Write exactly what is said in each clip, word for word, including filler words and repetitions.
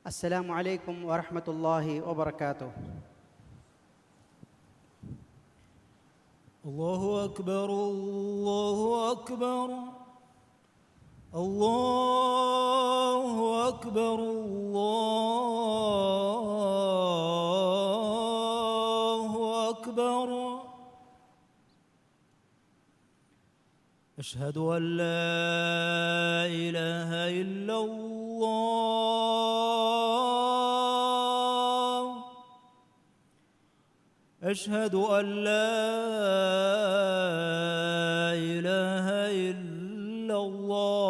السلام عليكم ورحمة الله وبركاته. الله أكبر، الله أكبر، الله أكبر، الله أكبر. أشهد أن لا إله إلا الله. أشهد أن لا إله إلا الله.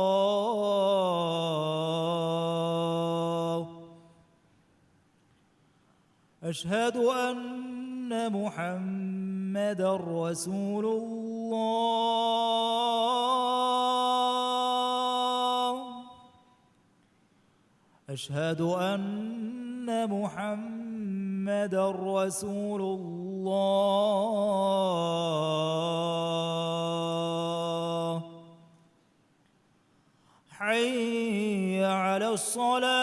أشهد أن محمدا رسول الله. أشهد أن محمدا رسول الله. حي على الصلاة.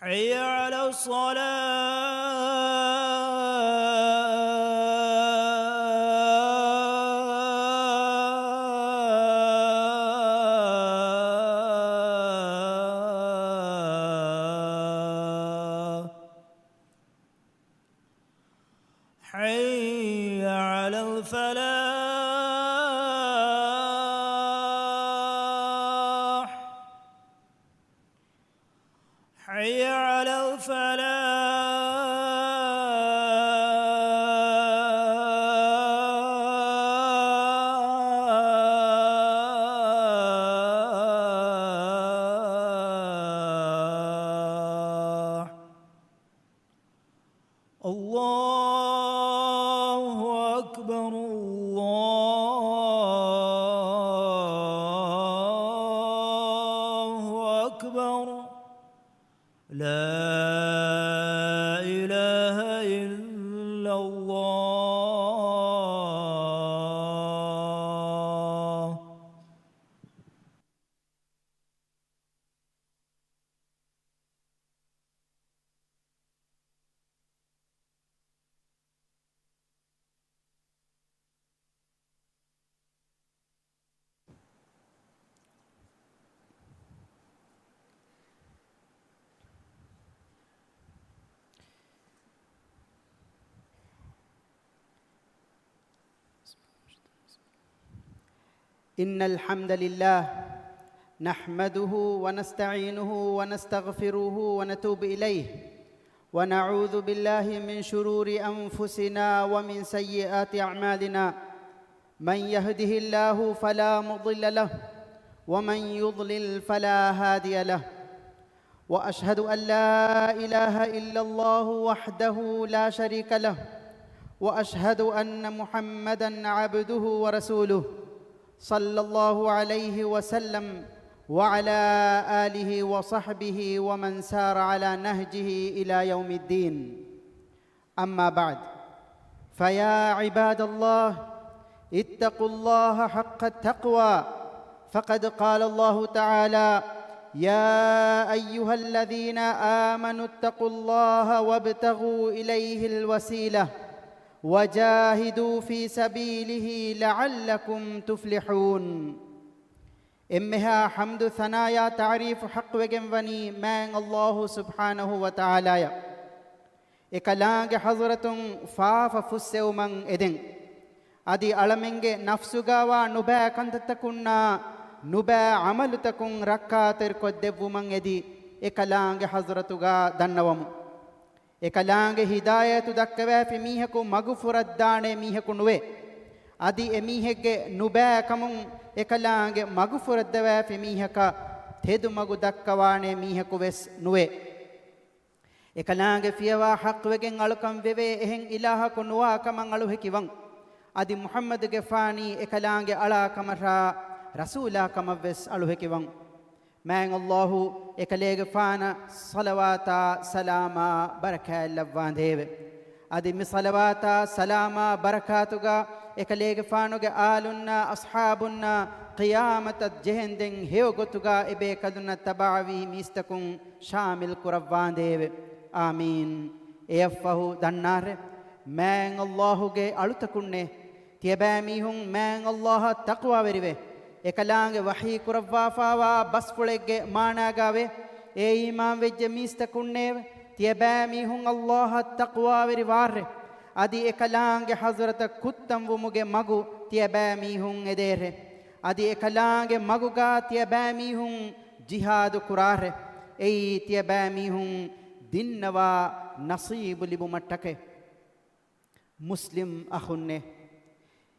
حي على الصلاة. حي على الفلاح. حي على الفلاح. الله أكبر، الله أكبر. لا إله إلا الله. إن الحمد لله نحمده ونستعينه ونستغفره ونتوب إليه، ونعوذ بالله من شرور أنفسنا ومن سيئات أعمالنا. من يهده الله فلا مضل له، ومن يضلل فلا هادي له. وأشهد أن لا إله إلا الله وحده لا شريك له، وأشهد أن محمدا عبده ورسوله، صلى الله عليه وسلم، وعلى آله وصحبه ومن سار على نهجه إلى يوم الدين. أما بعد، فيا عباد الله، اتقوا الله حق التقوى، فقد قال الله تعالى: يا أيها الذين آمنوا اتقوا الله وابتغوا إليه الوسيلة وجاهدوا في سبيله لعلكم تفلحون. އެންމެހާ ޙަމްދު ސަނާޔާ ތަޢުރީފު ޙައްޤުވެގެންވަނީ މާތް ﷲ ސުބްޙާނަހޫ ވަތަޢާލާއަށް. އެކަލާނގެ ޙަޟްރަތުން ފާފަ ފުއްސެވުމަށް އެދެން. އަދި އަޅަމެންގެ ނަފްސުގައިވާ ނުބައި ކަންތައްތަކުންނާ ނުބައި ޢަމަލުތަކުން ރައްކާތެރިކޮށްދެއްވުމަށް އެދި އެކަލާނގެ ޙަޟްރަތުގަ ދަންނަވަމު. އެކަލާނގެ ހިދާޔަތު ދައްކަވައިފި މީހަކު މަގުފުރައްދާނެ މީހަކު ނުވޭ. އަދި އެމީހެއްގެ ނުބައިކަމުން އެކަލާނގެ މަގުފުރައްދަވައިފި މީހަކަށް ތެދު މަގު ދައްކަވާނެ މީހަކު ވެސް ނުވޭ. އެކަލާނގެ ފިޔަވާ ޙައްޤުވެގެން އަޅުކަން ވެވޭ އެހެން އިލާހަކު ނުވާ ކަމަށް އަޅުހެކިވަން. އަދި މުޙައްމަދުގެފާނީ އެކަލާނގެ އަޅާ ކަމަށާ ރަސޫލާ ކަމަށް ވެސް އަޅުހެކިވަން. މާތް ﷲ އެކަލޭގެފާނަށް ޞަލަވާތާ ސަލާމާ ބަރަކާތް ލައްވާނދޭވެ. އަދި މި ޞަލަވާތާ ސަލާމާ ބަރަކާތުގަ އެކަލޭގެފާނުގެ އާލުންނާ އަޞްޙާބުންނާ ޤިޔާމަތަށް ޖެހެންދެން ހެޔޮ ގޮތުގާ އެބޭކަލުންނަށް ތަބަޢަވީ މީސްތަކުން ޝާމިލް ކުރައްވާނދޭވެ. އާމީން. އެއަށްފަހު ދަންނާށޭ، މާތް ﷲ ގެ އަޅުތަކުންނޭ، ތިޔަބައިމީހުން މާތް ﷲ އަށް ތަޤްވާވެރިވެ، އެކަލާނގެ ވަޙީ ކުރައްވާފާވާ ބަސްފުޅެއްގެ މާނާގާވޭ، އޭ އީމާންވެއްޖެ މީސްތަކުންނޭވެ! ތިޔަބައިމީހުން ﷲ އަށް ތަޤްވާވެރިވާށޭ! އަދި އެކަލާނގެ ޙަޟްރަތަށް ކުއްތަންވުމުގެ މަގު ތިޔަބައިމީހުން އެދޭށޭ! އަދި އެކަލާނގެ މަގުގާ ތިޔަބައިމީހުން ޖިހާދު ކުރާށޭ! އެއީ ތިޔަބައިމީހުން ދިންނަވާ ނަޞީބު ލިބުމަށްޓަކައި. މުސްލިމް އަޚުންނޭ!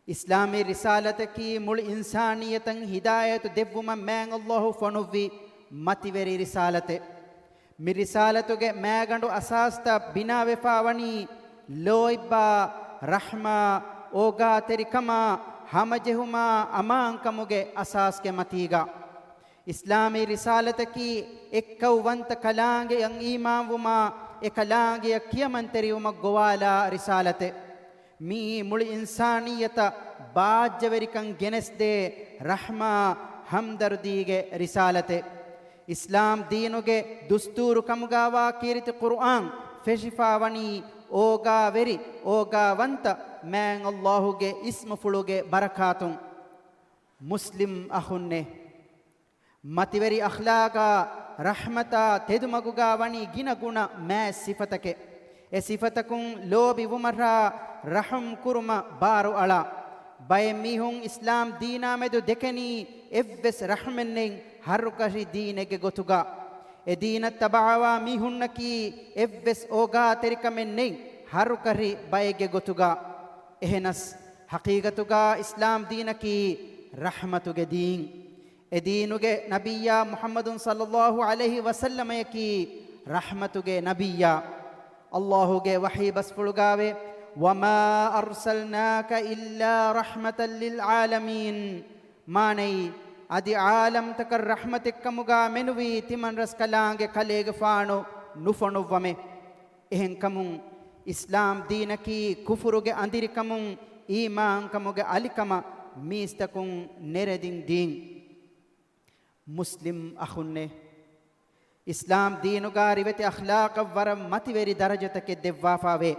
އިސްލާމީ ރިސާލަތަކީ މުޅި އިންސާނިއްޔަތަށް ހިދާޔަތު ދެއްވުމަށް މާތް ﷲ ފޮނުއްވި މަތިވެރި ރިސާލަތެއް. މި ރިސާލަތުގެ މާގަނޑު އަސާސްތައް ބިނާވެފާވަނީ ލޯތްބާ، ރަޙްމާ، އޯގާތެރިކަމާ، ހަމަޖެހުމާ، އަމާންކަމުގެ އަސާސްގެ މަތީގަ. އިސްލާމީ ރިސާލަތަކީ އެއްކައުވަންތަ ކަލާނގެއަށް އީމާންވުމާ، އެ ކަލާނގެއަށް ކިޔަމަންތެރިވުމަށް ގޮވާލާ ރިސާލަތެއް. މިއީ މުޅި އިންސާނިއްޔަތަށް ބާއްޖަވެރިކަން ގެނެސްދޭ ރަޙްމާ، ހަމްދަރުދީގެ ރިސާލަތެއް. އިސްލާމް ދީނުގެ ދުސްތޫރު ކަމުގާވާ ކީރިތި ޤުރުއާން ފެށިފާވަނީ އޯގާވެރި، އޯގާވަންތަ މާތް ﷲ ގެ އިސްމުފުޅުގެ ބަރަކާތުން. މުސްލިމް އަޚުންނޭ! މަތިވެރި އަޚްލާޤާ، ރަޙްމަތާ، ތެދުމަގުގާ ވަނީ ގިނަ ގުނަ މާތް ސިފަތަކެއް. އެ ސިފަތަކުން ލޯބިވުމަށާ، ރަޙުމް ކުރުމަށް ބާރުއަޅާ. ބައެއް މީހުން އިސްލާމް ދީނާމެދު ދެކެނީ އެއްވެސް ރަޙްމެއްނެތް ހަރުކަށި ދީނެއްގެ ގޮތުގަ. އެ ދީނަށް ތަބަޢަވާ މީހުންނަކީ އެއްވެސް އޯގާތެރިކަމެއް ނެތް ހަރުކަށި ބައެއްގެ ގޮތުގަ. އެހެނަސް، ޙަޤީޤަތުގަ އިސްލާމް ދީނަކީ ރަޙްމަތުގެ ދީން. އެ ދީނުގެ ނަބިއްޔާ މުޙައްމަދު ޞައްލައްލާހު ޢަލައިހި ވަސައްލަމަޔަކީ ރަޙްމަތުގެ ނަބިއްޔާ. ﷲ ގެ ވަޙީ ބަސްފުޅުގާވޭ، "وما أرسلناك إلا رحمة للعالمين." މާނައީ، އަދި ޢާލަމްތަކަށް ރަޙްމަތެއްކަމުގާ މެނުވީ ތިމަންރަސްކަލާނގެ ކަލޭގެފާނު ނުފޮނުއްވަމޭ. އެހެންކަމުން، އިސްލާމް ދީނަކީ ކުފުރުގެ އަނދިރިކަމުން އީމާންކަމުގެ އަލިކަމަށް މީސްތަކުން ނެރެދިން ދީން. މުސްލިމް އަޚުންނޭ! އިސްލާމް ދީނުގާ ރިވެތި އަޚްލާޤަށް ވަރަށް މަތިވެރި ދަރަޖަތަކެއް ދެއްވާފާވޭ.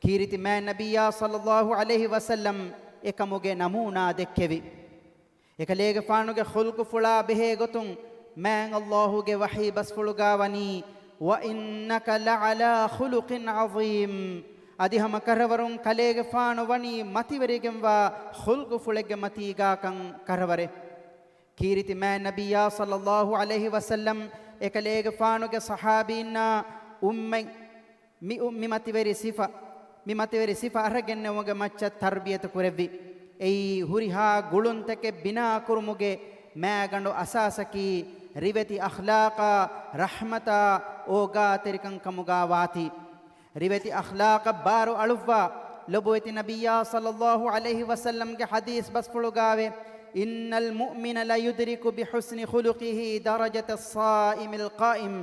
ކީރިތި މާތް ނަބިއްޔާ ޞައްލައްލާހު ޢަލައިހި ވަސައްލަމް އެކަމުގެ ނަމޫނާ ދެއްކެވި. އެކަލޭގެފާނުގެ ޚުލްޤުފުޅާ ބެހޭ ގޮތުން މާތް ﷲ ގެ ވަޙީ ބަސްފުޅުގާ ވަނީ، "وإنك لعلى خلق عظيم." އަދި ހަމަ ކަށަވަރުން ކަލޭގެފާނު ވަނީ މަތިވެރިގެންވާ ޚުލްޤުފުޅެއްގެ މަތީގާކަން ކަށަވަރެއް. ކީރިތި މާތް ނަބިއްޔާ ޞައްލައްލާހު ޢަލައިހި ވަސައްލަމް އެކަލޭގެފާނުގެ ޞަޙާބީންނާ އުއްމަތް މި އު-، މި މަތިވެރި ސިފަ، މި މަތިވެރި ސިފަ އަރަގެންނެވުމުގެ މައްޗަށް ތަރްބިޔަތު ކުރެއްވި. އެއީ ހުރިހާ ގުޅުންތަކެއް ބިނާ ކުރުމުގެ މާގަނޑު އަސާސަކީ ރިވެތި އަޚްލާޤާ، ރަޙްމަތާ، އޯގާތެރިކަން ކަމުގާ ވާތީ. ރިވެތި އަޚްލާޤަށް ބާރު އަޅުއްވާ، ލޮބުވެތި ނަބިއްޔާ ޞައްލައްލާހު ޢަލައިހި ވަސައްލަމްގެ ޙަދީޘް ބަސްފުޅުގާވޭ، "إن المؤمن ليدرك بحسن خلقه درجة الصائم القائم."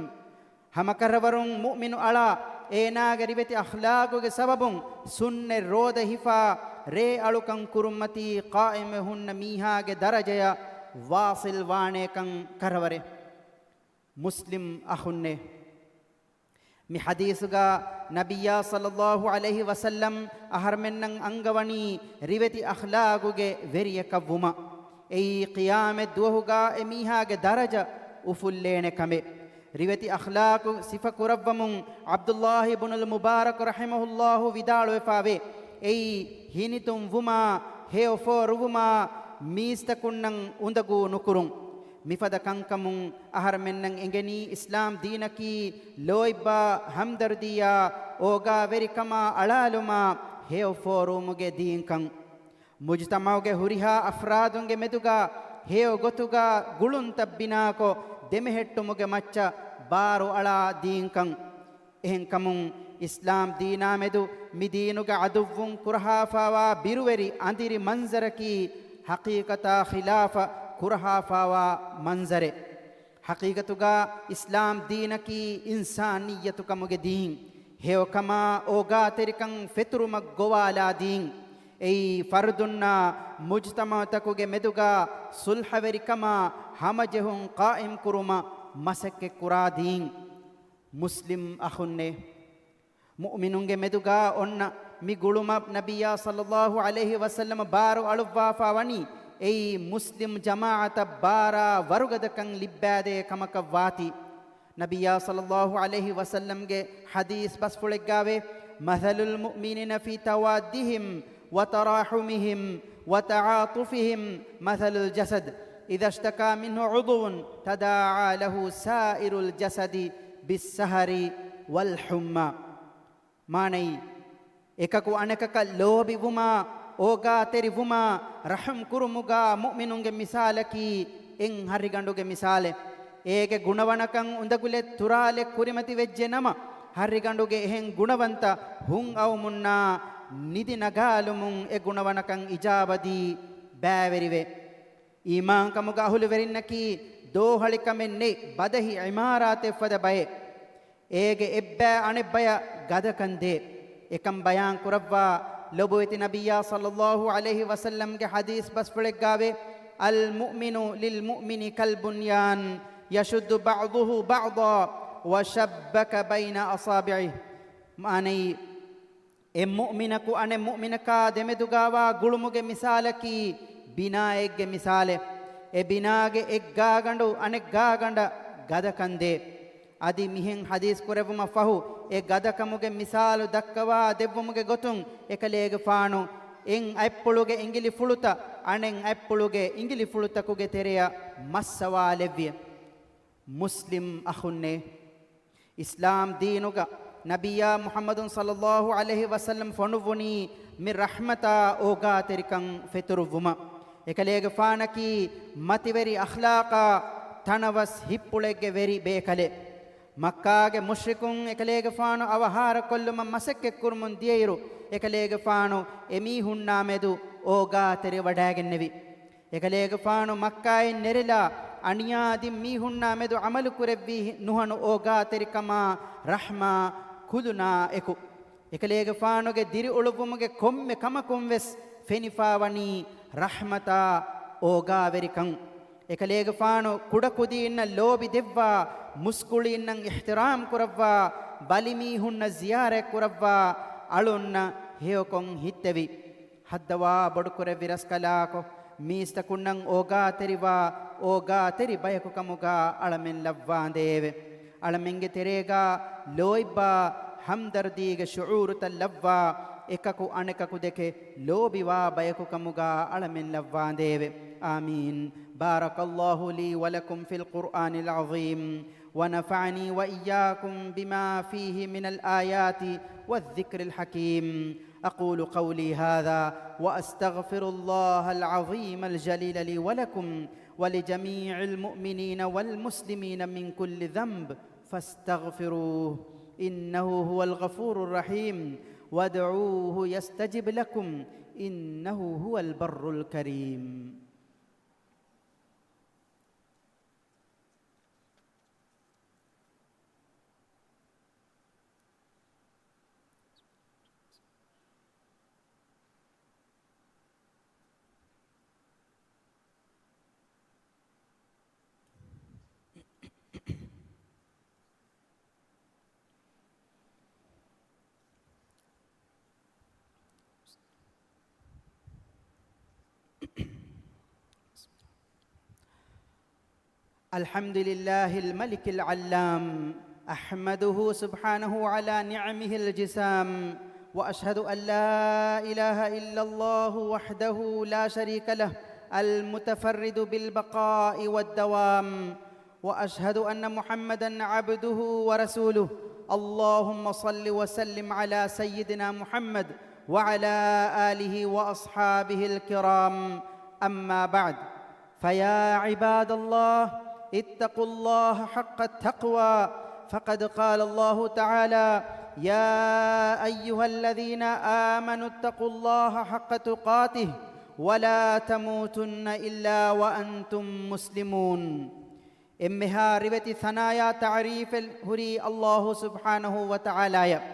ހަމަކަށަވަރުން މުއުމިނު އަޅާ، އޭނާގެ ރިވެތި އަޚްލާޤުގެ ސަބަބުން ސުންނަތް ރޯދަ ހިފާ، ރޭ އަޅުކަން ކުރުންމަތީ ޤާއިމްވެ ހުންނަ މީހާގެ ދަރަޖަޔަށް ވާޞިލް ވާނޭކަން ކަށަވަރެއް. މުސްލިމް އަޚުންނޭ! މި ޙަދީޘުގަ ނަބިއްޔާ ޞައްލައްލާހު ޢަލައިހި ވަސައްލަމް އަހަރުމެންނަށް އަންގަވަނީ ރިވެތި އަޚްލާޤުގެ ވެރިޔަކަށްވުމަށް. އެއީ ޤިޔާމަތް ދުވަހުގަ އެމީހާގެ ދަރަޖަ އުފުއްލޭނެ ކަމެއް. ރިވެތި އަޚްލާޤު ސިފަ ކުރައްވަމުން ޢަބްދުﷲ ބުނުލް މުބާރަކު ރަޙިމަހުﷲ ވިދާޅުވެފާވޭ، އެއީ ހިނިތުންވުމާ، ހެޔޮ ފޯރުވުމާ، މީސްތަކުންނަށް އުނދަގޫ ނުކުރުން. މިފަދަ ކަންކަމުން އަހަރުމެންނަށް އެނގެނީ އިސްލާމް ދީނަކީ ލޯތްބާ، ހަމްދަރުދީއާ، އޯގާވެރިކަމާ އަޅާލުމާ ހެޔޮ ފޯރުވުމުގެ ދީންކަން. މުޖުތަމަޢުގެ ހުރިހާ އަފްރާދުންގެ މެދުގަ ހެޔޮ ގޮތުގަ ގުޅުންތައް ބިނާކޮށް، ދެމެހެއްޓުމުގެ މައްޗަށް ބާރު އަޅާ ދީންކަން. އެހެންކަމުން، އިސްލާމް ދީނާމެދު މި ދީނުގެ ޢަދުއްވުން ކުރަހާފާވާ ބިރުވެރި އަނދިރި މަންޒަރަކީ ޙަޤީޤަތާ ޚިލާފަށް ކުރަހާފާވާ މަންޒަރެއް. ޙަޤީޤަތުގަ އިސްލާމް ދީނަކީ އިންސާނިއްޔަތުކަމުގެ ދީން، ހެޔޮކަމާ އޯގާތެރިކަން ފެތުރުމަށް ގޮވާލާ ދީން. އެއީ ފަރުދުންނާ މުޖްތަމަޢުތަކުގެ މެދުގާ ޞުލްޙަވެރިކަމާ ހަމަޖެހުން ޤާއިމްކުރުމަށް މަސައްކަތްކުރާ ދީން. މުސްލިމް އަޚުންނޭ! މުއުމިނުންގެ މެދުގާ އޮންނަ މި ގުޅުމަށް ނަބިއްޔާ ޞައްލައްލާހު ޢަލައިހި ވަސައްލަމަ ބާރު އަޅުއްވާފާ ވަނީ، އެއީ މުސްލިމް ޖަމާޢަތަށް ބާރާ ވަރުގަދަކަން ލިއްބާދޭ ކަމަކަށް ވާތީ. ނަބިއްޔާ ޞައްލައްލާހު ޢަލައިހި ވަސައްލަމްގެ ޙަދީޘް ބަސްފުޅެއްގާވޭ، "مثل المؤمنين في توادهم وتراحمهم وتعاطفهم مثل الجسد إذا اشتكى منه عضو تداعى له سائر الجسد بالسهر والحمى." މާނައީ، އެކަކު އަނެކަކަށް ލޯބިވުމާ، އޯގާތެރިވުމާ، ރަޙުމް ކުރުމުގާ މުއުމިނުންގެ މިސާލަކީ، އެއް ހަށިގަނޑުގެ މިސާލެއް. އޭގެ ގުނަވަނަކަން އުނދަގުލެއް ތުރާލެއް ކުރިމަތިވެއްޖެ ނަމަ، ހަށިގަނޑުގެ އެހެން ގުނަވަންތައް ހުން އައުމުންނާ ނިދި ނަގާލުމުން އެ ގުނަވަނަކަން އިޖާބަދީ ބައިވެރިވޭ. އީމާންކަމުގެ އަހުލުވެރިންނަކީ ދޯހަޅިކަމެއް ނެތް ބަދަހި ޢިމާރާތެއްފަދަ ބައެއް. އޭގެ އެއްބައި އަނެއްބަޔަށް ގަދަކަން ދޭ. އެކަން ބަޔާން ކުރައްވާ ލޮބުވެތި ނަބިއްޔާ ޞައްލައްލާހު ޢަލައިހި ވަސައްލަމްގެ ޙަދީޘް ބަސްފުޅެއްގާވޭ، "المؤمن للمؤمن كالبنيان يشد بعضه بعضا وشبك بين أصابعه." މާނައީ، އެއް މުއުމިނަކު އަނެއް މުއުމިނަކާ ދެމެދުގާވާ ގުޅުމުގެ މިސާލަކީ ބިނާއެއްގެ މިސާލެއް. އެ ބިނާގެ އެއް ގާގަނޑު އަނެއް ގާގަނޑަށް ގަދަކަން ދޭ. އަދި މިހެން ޙަދީޘް ކުރެއްވުމަށް ފަހު، އެ ގަދަކަމުގެ މިސާލު ދައްކަވާ ދެއްވުމުގެ ގޮތުން، އެކަލޭގެފާނު އެއް އަތްޕުޅުގެ އިނގިލިފުޅުތައް އަނެއް އަތްޕުޅުގެ އިނގިލިފުޅުތަކުގެ ތެރެއަށް މައްސަވާލެއްވި. މުސްލިމް އަޚުންނޭ! އިސްލާމް ދީނުގަ ނަބިއްޔާ މުޙައްމަދު ޞައްލައްލާހު ޢަލައިހި ވަސައްލަމް ފޮނުއްވުނީ މި ރަޙްމަތާ އޯގާތެރިކަން ފެތުރުއްވުމަށް. އެކަލޭގެފާނަކީ މަތިވެރި އަޚްލާޤާ ތަނަވަސް ހިއްޕުޅެއްގެ ވެރި ބޭކަލެއް. މައްކާގެ މުޝްރިކުން އެކަލޭގެފާނު އަވަހާރަކޮށްލުމަށް މަސައްކަތްކުރުމުން ދިޔައިރު، އެކަލޭގެފާނު އެމީހުންނާ މެދު އޯގާތެރިވަޑައިގެންނެވި. އެކަލޭގެފާނު މައްކާއިން ނެރެލާ، އަނިޔާދިން މީހުންނާ މެދު ޢަމަލުކުރެއްވީ ނުހަނު އޯގާތެރިކަމާ ރަޙްމާ ކުލުނާ އެކު. އެކަލޭގެފާނުގެ ދިރިއުޅުއްވުމުގެ ކޮންމެ ކަމަކުން ވެސް ފެނިފާވަނީ ރަޙްމަތާ އޯގާވެރިކަން. އެކަލޭގެފާނު ކުޑަކުދީންނަށް ލޯބި ދެއްވާ، މުސްކުޅީންނަށް އިޙްތިރާމް ކުރައްވާ، ބަލިމީހުންނަށް ޒިޔާރަތް ކުރައްވާ، އަޅުންނަށް ހެޔޮކޮށް ހިތްތެވި. ހައްދަވާ ބޮޑުކުރެއްވި ރަސްކަލާކޮ، މީސްތަކުންނަށް އޯގާތެރިވާ، އޯގާތެރި ބަޔަކު ކަމުގާ އަޅަމެން ލައްވާނދޭވެ. އަޅަމެންގެ ތެރޭގާ ލޯތްބާ ހަމްދަރްދީގެ ޝުޢޫރުތައް ލައްވާ، އެކަކު އަނެކަކު ދެކެ ލޯބިވާ ބަޔަކު ކަމުގާ އަޅަމެން ލައްވާނދޭވެ. آمين. بارك الله لي ولكم في القرآن العظيم، ونفعني وإياكم بما فيه من الآيات والذكر الحكيم. أقول قولي هذا وأستغفر الله العظيم الجليل لي ولكم ولجميع المؤمنين والمسلمين من كل ذنب فاستغفروه إنه هو الغفور الرحيم وادعوه يستجب لكم إنه هو البر الكريم. الحمد لله الملك العلام، أحمده سبحانه على نعمه الجسام، وأشهد أن لا إله إلا الله وحده لا شريك له، المتفرد بالبقاء والدوام، وأشهد أن محمدا عبده ورسوله. اللهم صل وسلم على سيدنا محمد وعلى آله وأصحابه الكرام. أما بعد، فيا عباد الله، اتقوا الله حق التقوى، فقد قال الله تعالى: يا أيها الذين آمنوا اتقوا الله حق تقاته ولا تموتن إلا وأنتم مسلمون. އެންމެހާ ރިވެތި ސަނާޔާ ތަޢުރީފެއް ހުރީ ﷲ ސުބްޙާނަހޫ ވަތަޢާލާޔަށް.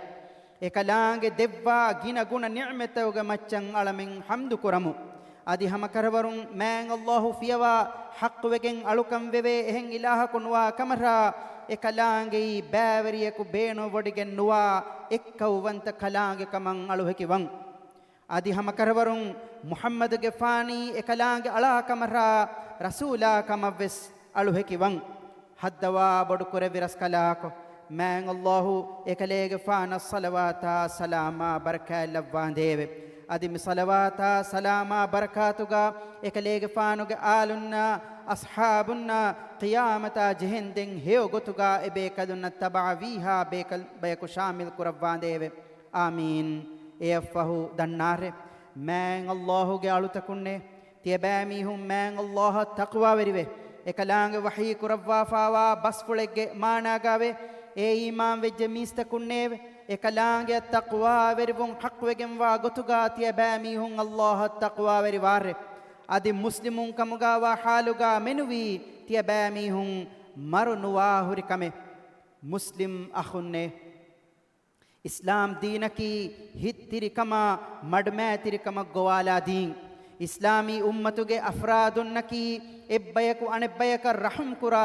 އެކަލާނގެ ދެއްވާ ގިނަ ގުނަ ނިޢުމަތްތަކުގެ މައްޗަށް އަޅަމެން ޙަމްދު ކުރަމު. އަދި ހަމަކަށަވަރުން މާތް ﷲ ފިޔަވާ ޙައްޤުވެގެން އަޅުކަން ވެވޭ އެހެން އިލާހަކު ނުވާ ކަމަށާ، އެކަލާނގެއީ ބައިވެރިޔަކު ބޭނުންވޮޑިގެން ނުވާ އެއްކައުވަންތަ ކަލާނގެ ކަމަށް އަޅުހެކިވަން. އަދި ހަމަކަށަވަރުން މުޙައްމަދުގެފާނީ އެކަލާނގެ އަޅާ ކަމަށާ ރަސޫލާ ކަމަށްވެސް އަޅުހެކިވަން. ހައްދަވާ ބޮޑުކުރެއްވި ރަސްކަލާކޮ، މާތް ﷲ އެކަލޭގެފާނަށް ޞަލަވާތާ ސަލާމާ ބަރަކާތް ލައްވާނދޭވެ. އަދި މި ޞަލަވާތާ ސަލާމާ ބަރަކާތުގާ އެކަލޭގެފާނުގެ އާލުންނާ އަޞްޙާބުންނާ ޤިޔާމަތާ ޖެހެންދެން ހެޔޮ ގޮތުގާ އެބޭކަލުންނަށް ތަބަޢަވީހާ ބޭކަލް ބަޔަކު ޝާމިލް ކުރައްވާނދޭވެ. އާމީން. އެއަށްފަހު ދަންނާށޭ، މާތް ﷲ ގެ އަޅުތަކުންނޭ، ތިޔަބައިމީހުން މާތް ﷲ އަށް ތަޤްވާވެރިވެ، އެކަލާނގެ ވަޙީ ކުރައްވާފާވާ ބަސްފުޅެއްގެ މާނާގާވެ، އޭ އީމާންވެއްޖެ މީސްތަކުންނޭވެ، އެކަލާނގެއަށް ތަޤްވާވެރިވުން ޙައްޤުވެގެންވާ ގޮތުގާ ތިޔަބައިމީހުން ﷲ އަށް ތަޤްވާވެރިވާށޭ. އަދި މުސްލިމުން ކަމުގާވާ ޙާލުގާ މެނުވީ ތިޔަބައިމީހުން މަރު ނުވާ ހުރި ކަމެއް. މުސްލިމް އަޚުންނޭ، އިސްލާމް ދީނަކީ ހިތްތިރިކަމާ މަޑުމައިތިރިކަމަށް ގޮވާލާ ދީން. އިސްލާމީ އުއްމަތުގެ އަފްރާދުންނަކީ އެއްބަޔަކު އަނެއްބަޔަކަށް ރަޙުމްކުރާ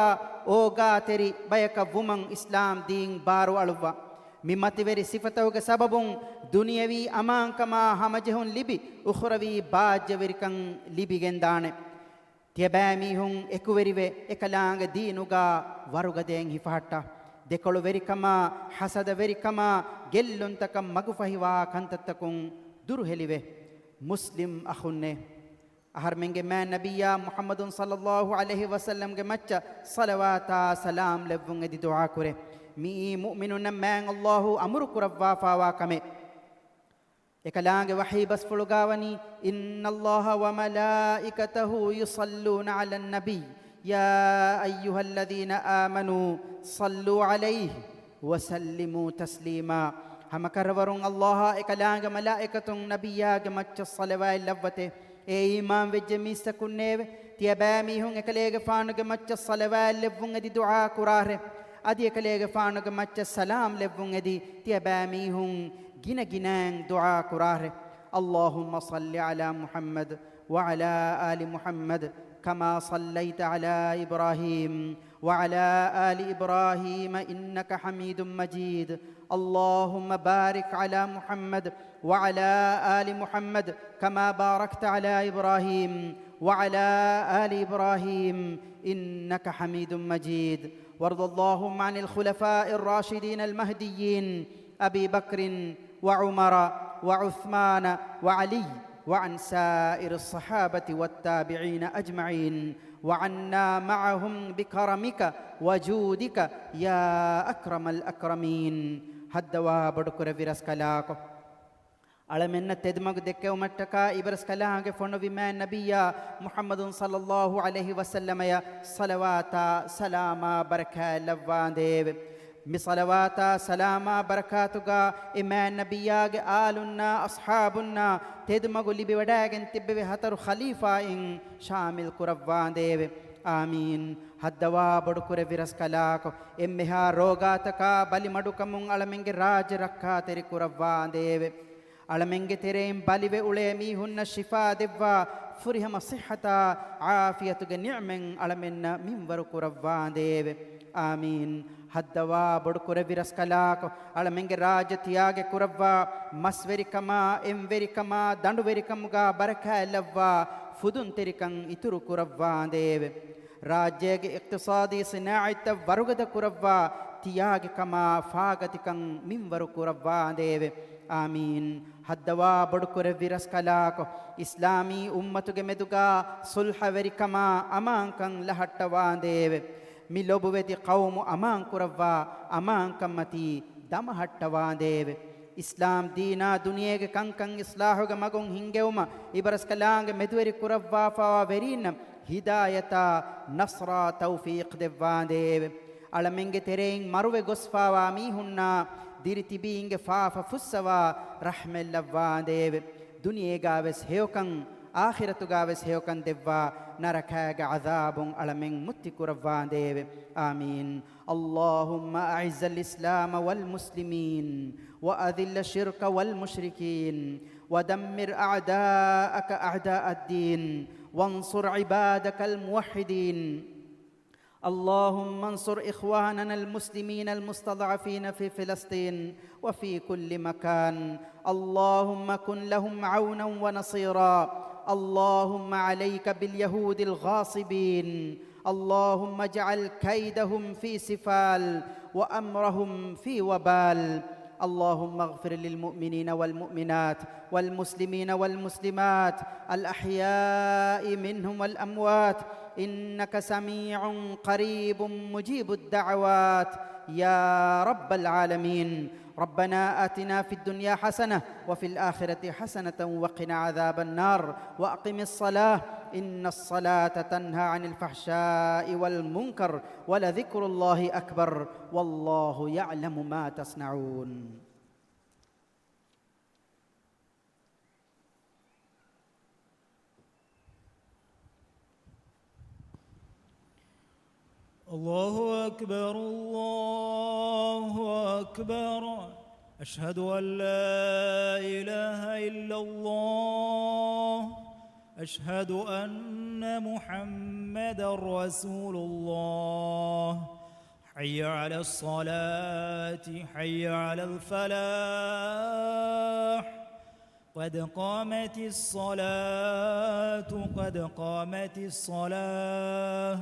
އޯގާތެރި ބަޔަކަށް ވުމަށް އިސްލާމް ދީން ބާރުއަޅުއްވާ. މި މަތިވެރި ސިފަތަކުގެ ސަބަބުން ދުނިޔަވީ އަމާންކަމާ ހަމަޖެހުން ލިބި، އުޚުރަވީ ބާއްޖަވެރިކަން ލިބިގެންދާނެ. ތިޔަބައިމީހުން އެކުވެރިވެ، އެކަލާނގެ ދީނުގާ ވަރުގަދައިން ހިފަހައްޓާ. ދެކޮޅުވެރިކަމާ، ޙަސަދަވެރިކަމާ، ގެއްލުންތަކަށް މަގުފަހިވާ ކަންތައްތަކުން ދުރުހެލިވެ. މުސްލިމް އަޚުންނޭ، އަހަރުމެންގެ މާތް ނަބިއްޔާ މުޙައްމަދު ޞައްލައްލާހު ޢަލައިހި ވަސައްލަމްގެ މައްޗަށް ޞަލަވާތާ ސަލާމް ލެއްވުން އެދި ދުޢާ ކުރޭ. މިއީ މުއުމިނުންނަށް މާތް ﷲ އަމުރު ކުރައްވާފާވާ ކަމެއް. އެކަލާނގެ ވަޙީ ބަސްފުޅުގާވަނީ، إن الله وملائكته يصلون على النبي يا أيها الذين آمنوا صلوا عليه وسلموا تسليما. ހަމަކަށަވަރުން ﷲ އާ އެކަލާނގެ މަލާއިކަތުން ނަބިއްޔާގެ މައްޗަށް ޞަލަވާތް ލައްވަތޭ. އޭ އީމާންވެއްޖެ މީސްތަކުންނޭވެ! ތިޔަބައިމީހުން އެކަލޭގެފާނުގެ މައްޗަށް ޞަލަވާތް ލެއްވުން އެދި ދުޢާ ކުރާށޭ. އަދި އެކަލޭގެފާނުގެ މައްޗަށް ސަލާމް ލެއްވުން އެދި ތިޔަބައިމީހުން ގިނަގިނައިން ދުޢާ ކުރާށޭ. اللهم صل على محمد وعلى آل محمد كما صليت على إبراهيم وعلى آل إبراهيم إنك حميد مجيد. اللهم بارك على محمد وعلى آل محمد كما باركت على إبراهيم وعلى آل إبراهيم إنك حميد مجيد. وارض اللهم عن الخلفاء الراشدين المهديين أبي بكر وعمر وعثمان وعلي وعن سائر الصحابة والتابعين أجمعين وعنا معهم بكرمك وجودك يا أكرم الأكرمين. ހައްދަވާ ބޮޑުކުރެއްވި ރަސްކަލާކޮ، އަޅަމެންނަށް ތެދުމަގު ދެއްކެވުމަށްޓަކާ އިބަރަސްކަލާނގެ ފޮނުވި މާތް ނަބިއްޔާ މުޙައްމަދު ޞައްލައްލާހު ޢަލައިހި ވަސައްލަމަޔަށް ޞަލަވާތާ ސަލާމާ ބަރަކާތް ލައްވާނދޭވެ. މި ޞަލަވާތާ ސަލާމާ ބަރަކާތުގާ އެ މާތް ނަބިއްޔާގެ އާލުންނާ އަޞްޙާބުންނާ ތެދުމަގު ލިބިވަޑައިގެން ތިއްބެވި ހަތަރު ޚަލީފާއިން ޝާމިލް ކުރައްވާނދޭވެ. އާމީން. ހައްދަވާ ބޮޑުކުރެއްވި ރަސްކަލާކޮ، އެންމެހާ ރޯގާތަކާ ބަލި މަޑުކަމުން އަޅަމެންގެ ރާއްޖެ ރައްކާތެރި ކުރައްވާނދޭވެ. އަޅަމެންގެ ތެރެއިން ބަލިވެ އުޅޭ މީހުންނަށް ޝިފާ ދެއްވާ، ފުރިހަމަ ޞިއްޙަތާ ޢާފިޔަތުގެ ނިޢުމަތް އަޅަމެންނަށް މިންވަރު ކުރައްވާނދޭވެ. އާމީން. ހައްދަވާ ބޮޑުކުރެއްވި ރަސްކަލާކޮ، އަޅަމެންގެ ރާއްޖެ ތިޔާގެ ކުރައްވާ މަސްވެރިކަމާ، އެންވެރިކަމާ، ދަނޑުވެރިކަމުގާ ބަރަކާތް ލައްވާ، ފުދުންތެރިކަން އިތުރު ކުރައްވާނދޭވެ. ރާއްޖޭގެ އިޤްތިޞާދީ ސިނާޢަތްތައް ވަރުގަދަ ކުރައްވާ، ތިޔާގެ ކަމާ ފާގަތިކަން މިންވަރު ކުރައްވާނދޭވެ. އާމީން. ހައްދަވާ ބޮޑުކުރެއްވި ރަސްކަލާކޮ، އިސްލާމީ އުއްމަތުގެ މެދުގާ ޞުލްޙަވެރިކަމާ އަމާންކަން ލަހައްޓަވާނދޭވެ. މި ލޮބުވެތި ޤައުމު އަމާން ކުރައްވާ، އަމާންކަންމަތީ ދަމަހައްޓަވާނދޭވެ. އިސްލާމް ދީނާ ދުނިޔޭގެ ކަންކަން އިޞްލާޙުގެ މަގުން ހިންގެވުމަށް އިބަރަސްކަލާނގެ މެދުވެރި ކުރައްވާފައިވާ ވެރީންނަށް ހިދާޔަތާ ނަޞްރާ ތައުފީޤް ދެއްވާނދޭވެ. އަޅަމެންގެ ތެރެއިން މަރުވެ ގޮސްފައިވާ މީހުންނާ ދިރިތިބީންގެ ފާފަ ފުއްސަވާ ރަޙްމަތް ލައްވާނދޭވެ. ދުނިޔޭގާވެސް ހެޔޮކަން އާޚިރަތުގަވެސް ހެޔޮކަން ދެއްވާ، ނަރަކައިގެ ޢަޛާބުން އަޅަމެން މުއްތި ކުރައްވާނދޭވެ. އާމީން. اللهم أعز الإسلام والمسلمين، وأذل الشرك والمشركين، ودمر أعداءك أعداء الدين، وانصر عبادك الموحدين. اللهم انصر إخواننا المسلمين المستضعفين في فلسطين وفي كل مكان. اللهم كن لهم عونا ونصيرا. اللهم عليك باليهود الغاصبين. اللهم اجعل كيدهم في سفال وأمرهم في وبال. اللهم اغفر للمؤمنين والمؤمنات والمسلمين والمسلمات الأحياء منهم والأموات، إنك سميع قريب مجيب الدعوات يا رب العالمين. ربنا آتنا في الدنيا حسنة وفي الآخرة حسنة وقنا عذاب النار، وأقم الصلاة، إن الصلاة تنهى عن الفحشاء والمنكر، ولذكر الله أكبر، والله يعلم ما تصنعون. الله أكبر، الله أكبر. أشهد أن لا إله إلا الله. أشهد أن محمدا رسول الله. حي على الصلاة، حي على الفلاح. قد قامت الصلاة، قد قامت الصلاة.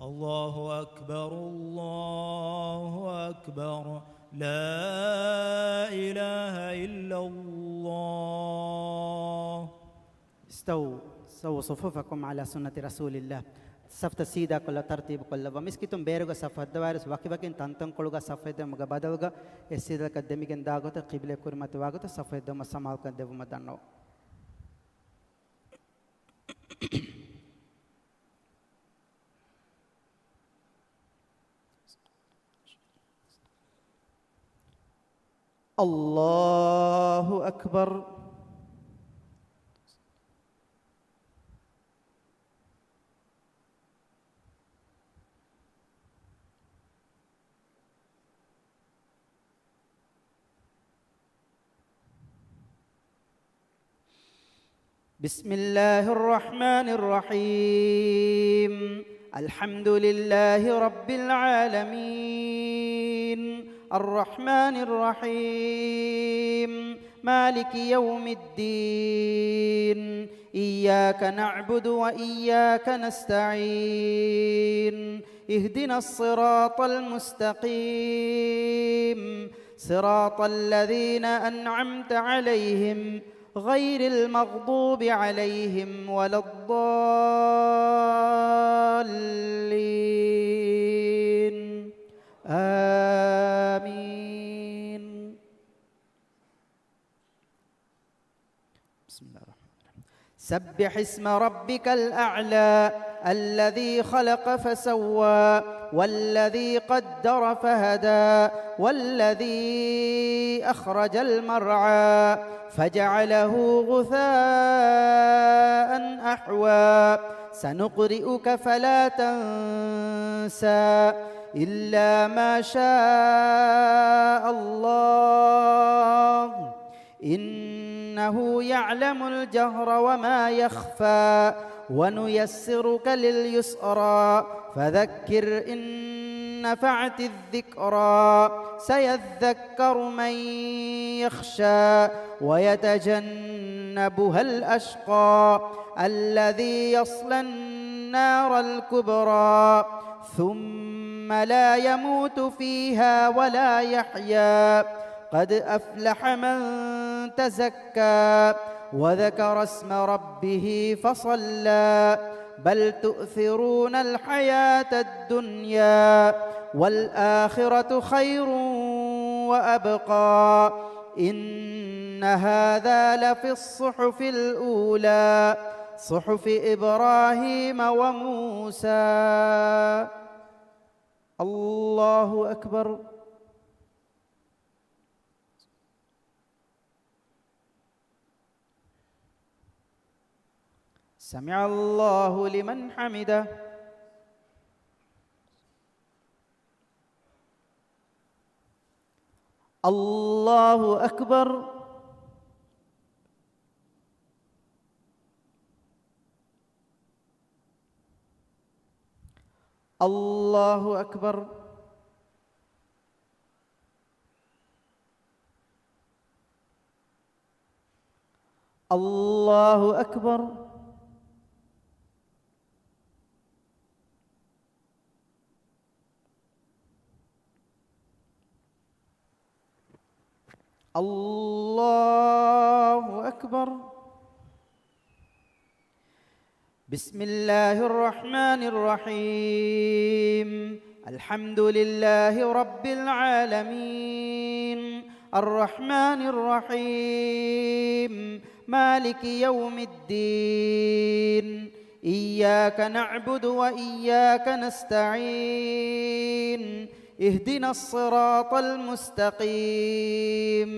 الله أكبر، الله أكبر. لا إله إلا الله. استووا، سووا صفوفكم على سنة رسول الله. ސަފްތައް ސީދާކޮށްލާ ތަރުތީބުކޮށްލައްވާ. މިސްކިތުން ބޭރުގަ ސަފް ހައްދަވާއިރުވެސް ވަކިވަކިން ތަންތަންކޮޅުގަ ސަފް ހެއްދެވުމުގެ ބަދަލުގަ އެއްސީދަލަކަށް ދެމިގެން ދާ ގޮތަށް ޤިބްލައަށް ކުރިމަތިވާ ގޮތަށް ސަފް ހެއްދެވުމަށް ސަމާލުކަން ދެއްވުމަށް ދަންނަވަން. الله أكبر. بسم الله الرحمن الرحيم. الحمد لله رب العالمين. الرحمن الرحيم. مالك يوم الدين. إياك نعبد وإياك نستعين. اهدنا الصراط المستقيم. صراط الذين أنعمت عليهم غير المغضوب عليهم ولا الضالين. آمين. بسم الله الرحمن الرحيم. سبح اسم ربك الأعلى الذي خلق فسوى والذي قدر فهدى والذي أخرج المرعى فجعله غثاء أحوى. سنقرئك فلا تنسى إلا ما شاء الله إنه يعلم الجهر وما يخفى ونيسرك لليسرى فذكر إن نفعت الذكرى سيذكر من يخشى ويتجنبها الأشقى الذي يصلى النار الكبرى ثم لا يموت فيها ولا يحيا قد أفلح من تزكى وذكر اسم ربه فصلى بل تؤثرون الحياة الدنيا والآخرة خير وأبقى إن هذا لفي الصحف الأولى صحف إبراهيم وموسى. الله أكبر. سمع الله لمن حمده. الله أكبر. الله أكبر. الله أكبر. الله أكبر. بسم الله الرحمن الرحيم. الحمد لله رب العالمين. الرحمن الرحيم. مالك يوم الدين. إياك نعبد وإياك نستعين. اهدنا الصراط المستقيم.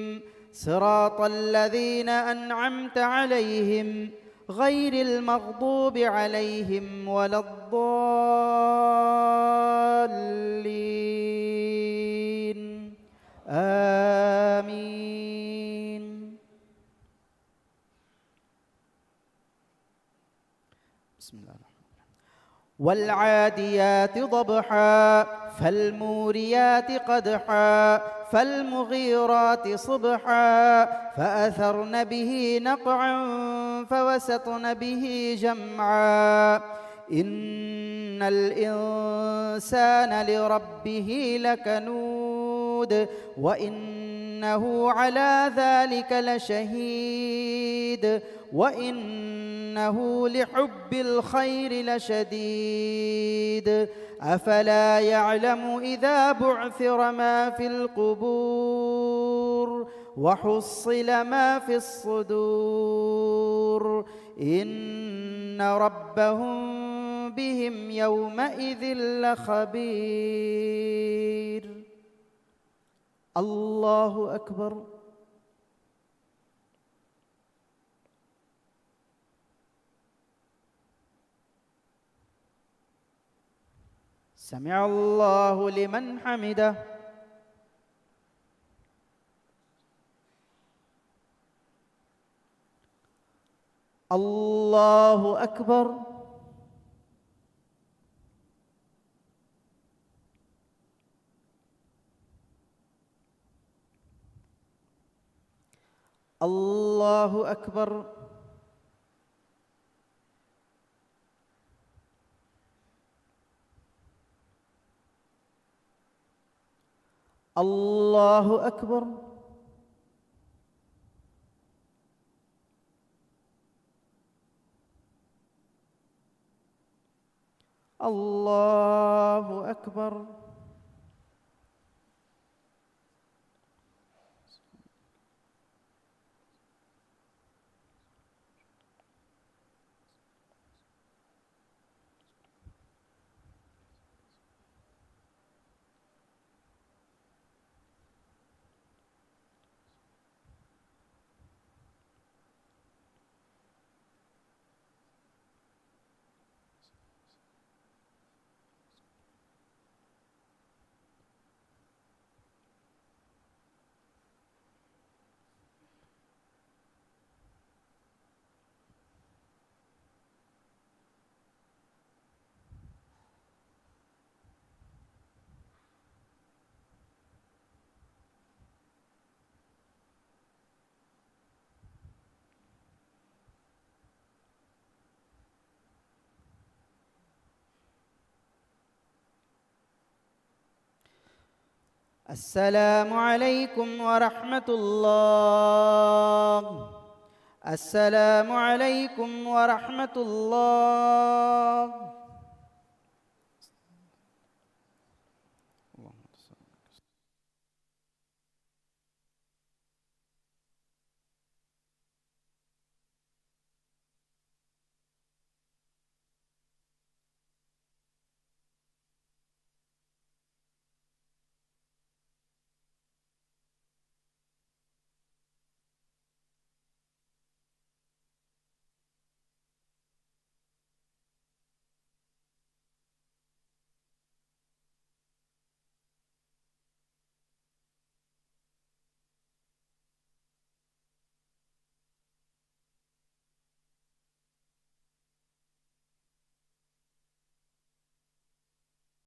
صراط الذين أنعمت عليهم غير المغضوب عليهم ولا الضالين. آمين. بسم الله الرحمن الرحيم. والعاديات ضبحا، فالموريات قدحا، فالمغيرات صبحا، فأثرن به نقعا، فوسطن به جمعا. إن الإنسان لربه لكنود، وإنه على ذلك لشهيد، وإنه لحب الخير لشديد. أفلا يعلم إذا بعثر ما في القبور وحصل ما في الصدور. إن ربهم بهم يومئذ لخبير. الله أكبر. سمع الله لمن حمده. الله أكبر. الله أكبر. الله أكبر. الله أكبر. السلام عليكم ورحمة الله. السلام عليكم ورحمة الله.